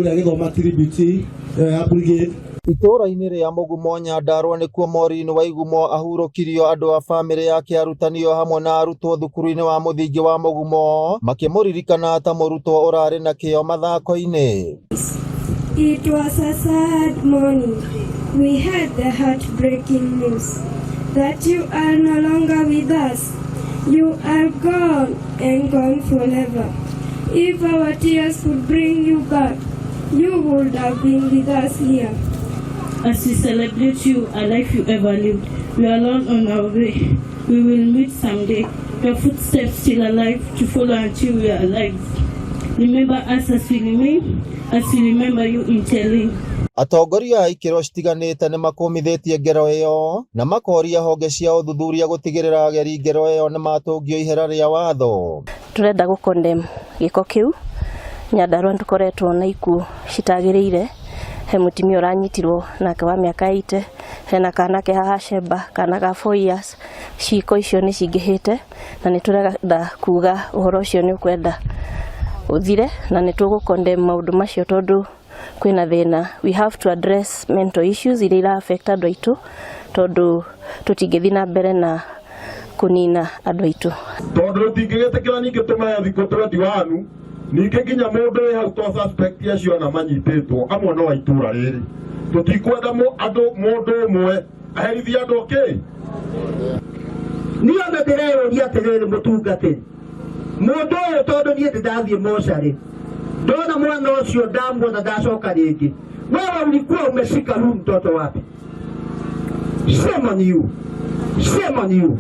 Ũrĩa agĩthoma tribute ĩyo ya brigade. Itũũra-inĩ rĩa Mũgumo Nyandarua nĩkuo Maureen Waigumo ahurũkirio andũ a famĩlĩ yake arutani o hamwe na arutwo thukuru-inĩ wa mũthingi wa Mũgumo makĩmũririkana ta mũrutwo ũrarĩ na kĩyo mathako-inĩ. It was a sad morning. We had the heartbreaking news that you are no longer with us. You are gone and gone forever. If our tears could bring you back, you would have been with us here. As we celebrate you, a life you ever lived, we are alone on our way. We will meet someday. Your footsteps still alive to follow until we are alive. Remember us as we remain, as we remember you in telling. Atongoria a ikĩro citiganĩte nĩmakũmithĩtie ngero ĩyo na makoria honge cia ũthuthuria gũtigĩrĩra ageri ngero ĩyo nĩmatũngio ihera rĩa watho. Turenda gå condemn gĩko kĩu. Nyandarua nĩtũkoretwo na ikuũ citagĩrĩire. He mũtumia ũranyitirwo nake wa mĩaka 80, hena kana ke haha Sheba, kana ga 4 years. Ciĩko icio nĩ cingĩhĩte na nĩ tũrenda kuga ũhoro ũcio nĩ ũkwenda ũthire na nĩ tũgũ condemn maũndũ macio tondũ kwĩna thĩna. We have to address mental issues iria ira affect andũ aitũ tondũ tũtingĩthiĩ na mbere na kũnina andũ aitũ. Tondũ tũtingĩgĩtĩkĩra ningĩ tũmahe thikũ 21 ningĩ nginya mũndũ wĩ hau to suspect acio ana manyitĩtwo amwe no a itũra rĩrĩ tũtikwenda andũ mũndũ ũmwe aherithie andũ kĩ. Niĩ ona ndĩreyũria atĩrĩrĩ, mũtungatĩri, mũndũ ũyũ, tondũ niĩ ndĩndathiĩ mocarĩ ndona mwana ũcio ndamuona ndacoka rĩngĩ. Wewe ulikuwa umeshika huyu mtoto wapi? Shame on you. Shame on you.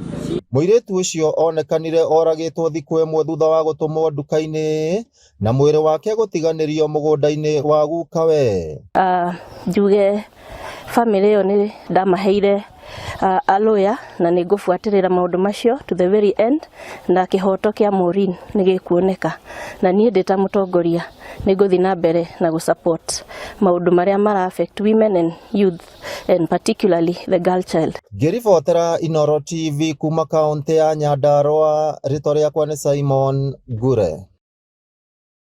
Mũirĩtu ũcio onekanire oragĩtwo thikũ ĩmwe thutha wa gũtũmwo nduka-inĩ na mwĩrĩ wake gũtiganĩrio mũgũnda-inĩ wa gukawe. Njuge family ĩyo nĩ ndamaheire a lawyer na nĩ ngũbuatĩrĩra maũndũ macio to the very end na kĩhoto kĩa Maureen nĩ gĩkuoneka na niĩ ndĩ ta mũtongoria nĩ ngũthiĩ na mbere na gũ support maũndũ marĩa mara affect women and youth and particularly the girl child. Ngĩribotera Inooro TV kuma kaũntĩ ya Nyandarua, rĩtwa rĩakwa nĩ Simon Ngure.